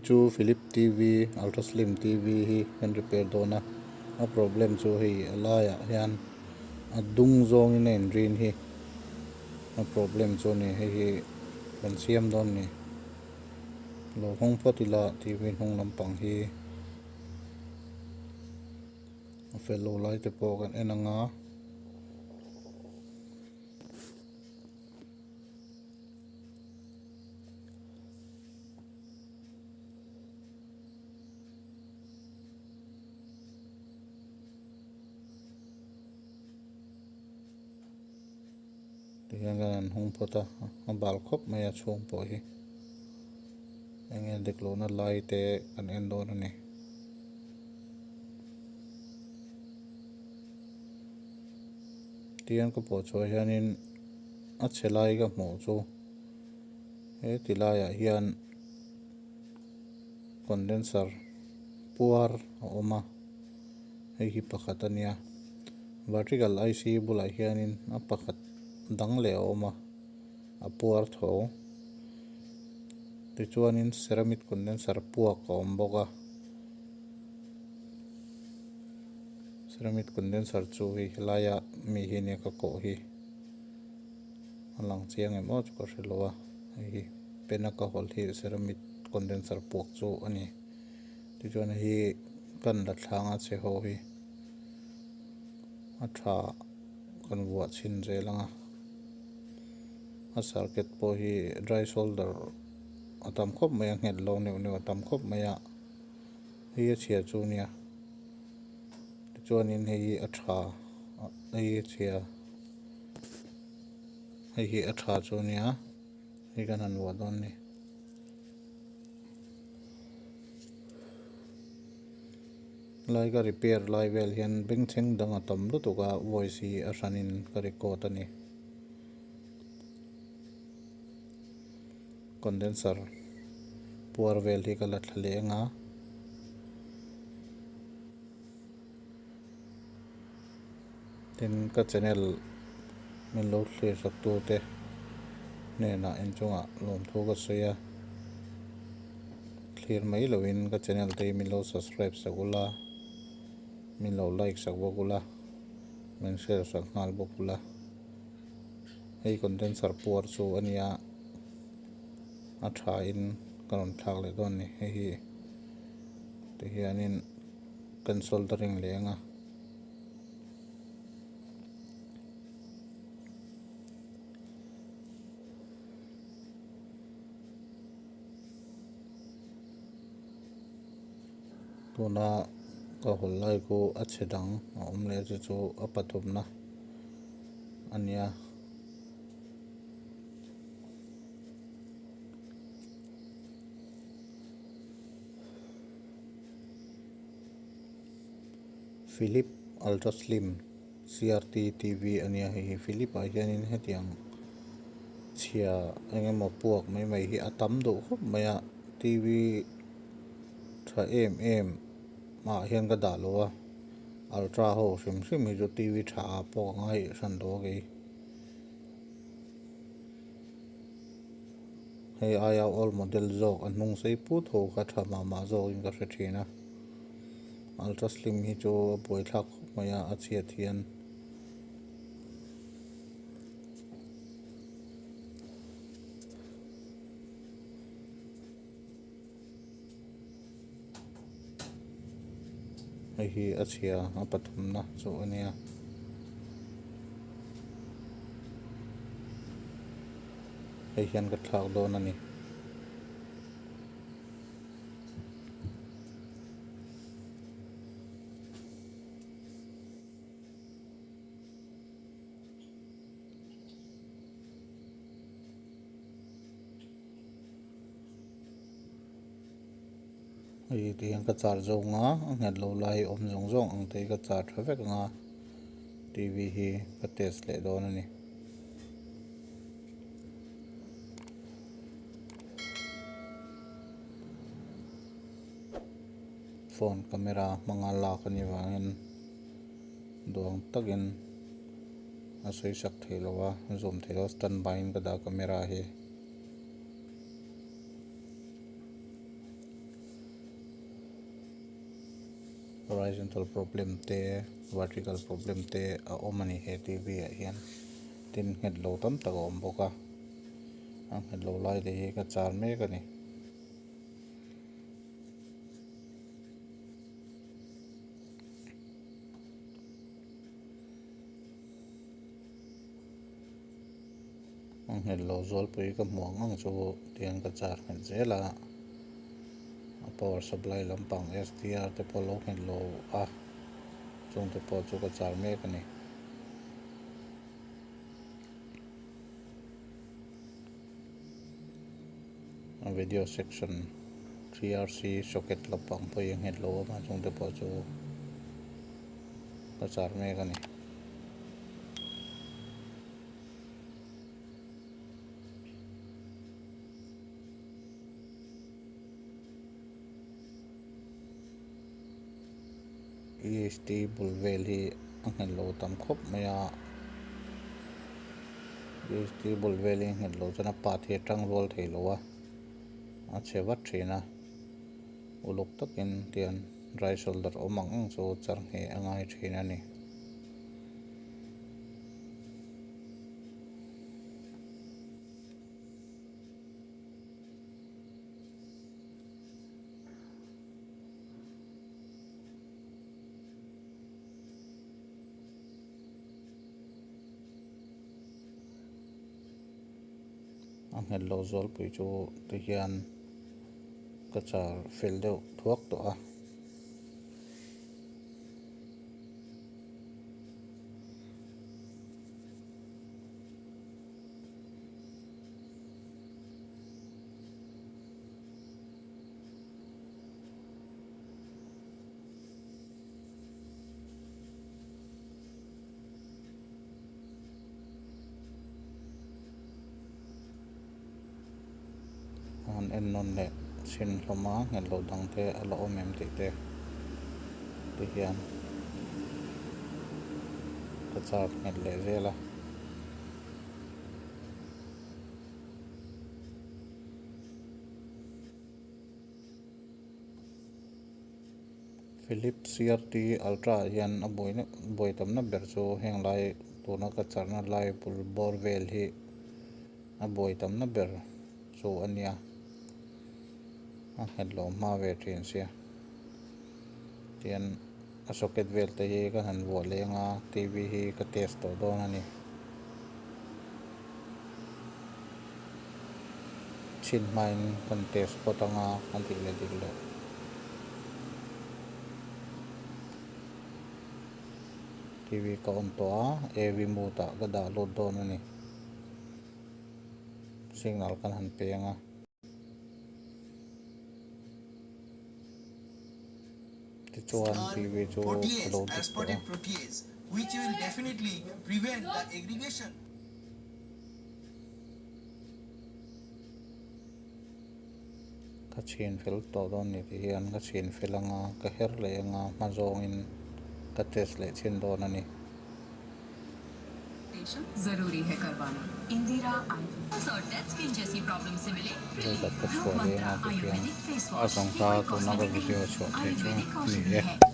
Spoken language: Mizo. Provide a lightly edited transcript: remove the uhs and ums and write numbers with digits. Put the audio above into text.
Chu Philip TV, Ultra Slim TV hi kan repair dawn a, a problem chu hei a laiah hian a dung zawngin a inrin hi a problem chu a ni, hei hi kan siam dawn a ni. Lo hawng phawt ila TV hnung lampang hi a fel lo lai te pawh kan en ang a. Tihian kan han hung phawt a, a bal khawp mai a chhung pawh hi eng nge dik lohna lai te kan en dawn a ni. Tihian ka pawh chhuah hianin a chhe lai ka hmuh chu he ti laiah hian condenser puar a awm a hei hi pakhat a nia vertical I_C bulah hianin a pakhat dang leh a awm a a puar tho tichuanin ceramic condenser puak a awm bawk a ceramic condenser chu hei helaia mi hi nia ka kawh hi. A lang chiang em aw chu ka hre lo a, hei hi pen a ka hawlh hi ceramic condenser puak chu a ni. Tichuan hei hi kan la thlang a chhe ho hi a tha kan vuah chhin zel ang a, a circuit pawh hi dry solder a tam khawp mai a, nghet lo neuh neuh a tam khawp mai a, hei a chhia chu nia tichuanin hei hi a tha hei a chhia. Hei hi a tha chu ania hei kan han vuah dawn a ni. Lai ka repair lai vel hian bengchheng dang a tam lutuk a voice hi a hranin ka record a ni. Condenser puar vel hi ka la thla leh ang a. Tin ka channel min lo thlir sak tu te hnenah inchungah lawmthu ka sawi a, thlir mai lovin ka channel te hi min lo subscribe sak ula, min lo like sak bawk ula, min share sak nghal bawk ula, hei condenser puar chu a nia a tha in ka rawn thlak leh dawn a ni hei hi tihianin. Kan soldering leh ang a. Tuna ka hawl lai khu a chhe dang a awm leh chu chu a pathumna a nia. Philip Ultra Slim CRT TV a nia hei hi Philip ah hianin hetiang chhia eng emaw puak mai mai hi a tam duh khawp mai a TV tha em em ah hian ka dah lo a Ultra ho hrim hrim hi chu TV tha ah pawh ka ngai hran lo a kei. Hei aia old model zawk a hnung sei put ho kha tha mah mah zawkin ka hre thin a, ultra slim hi chu a buaithlak khawp mai a, a chhiat hian. Hei hi a chhia a pathumna chu a nia. Hei hian ka thlak dawn a ni. Hei ti hian ka char zawng a a nghet lo lai awm zawng zawng ang te hi ka char tha vek ang a T V hi ka test leh dawn a ni. Phone camera hmanga lak a nih vangin duang takin a sawi sak thei lo a zoom thei lo a standby in ka dah camera hi. Horizontal problem te vertical problem te a awm a ni he T_V ah hian tin nghet lo tam tak a awm bawk a a nghet lo lai te hi ka char mek a ni. A nghet lo zualpui ka hmuh ang ang chu tiang ka char nghet zel a a power supply lampang S_D_R te pawh lo nghet lo a chung te pawh chu ka char mek a ni. A video section 3rc socket lampang pawh hi a nghet lo a chung te pawh chu ka char mek a ni. EHT bul vel hi a nghet lo tam khawp mai a EHT bul vel hi a nghet lo chuan a part hi a tang rual thei lo a a chhe vat thin a uluk takin tian dry shoulder awm ang ang chu char ngheh a ngai thin a ni. A nghet lo zualpui chu ti hian ka char fel deuh thuak tawh a. An en nawn leh chhin hlawm a nghet loh dang te a la awm em tih te ti hian ka char nghet leh zel a. Philips CRT Ultra ah hian a buaina buai tamna ber chu heng lai tuna ka charna lai bul bawr vel hi a buai tamna ber chu a nia a nghet lo hma ve thin sia tian a socket vel te hi ka han vuah leng a T_V hi ka test tawh dawn a ni. Chhin hmain kan test phawt anga a dik leh dik loh. T_V ka on tawh a A_V mode ah ka dah lut dawn a ni. Signal kan han peng a. Tichuan T_V chu a lo dik tawh a. Ka chhin fel tawh dawn ni tih hian ka chhin fel anga ka her leh anga hma zawngin ka test leh chhin dawn a ni. Zat ka chhuah leng a ti hian a zawng kha tuna ka video chhuah theih chu a ni e.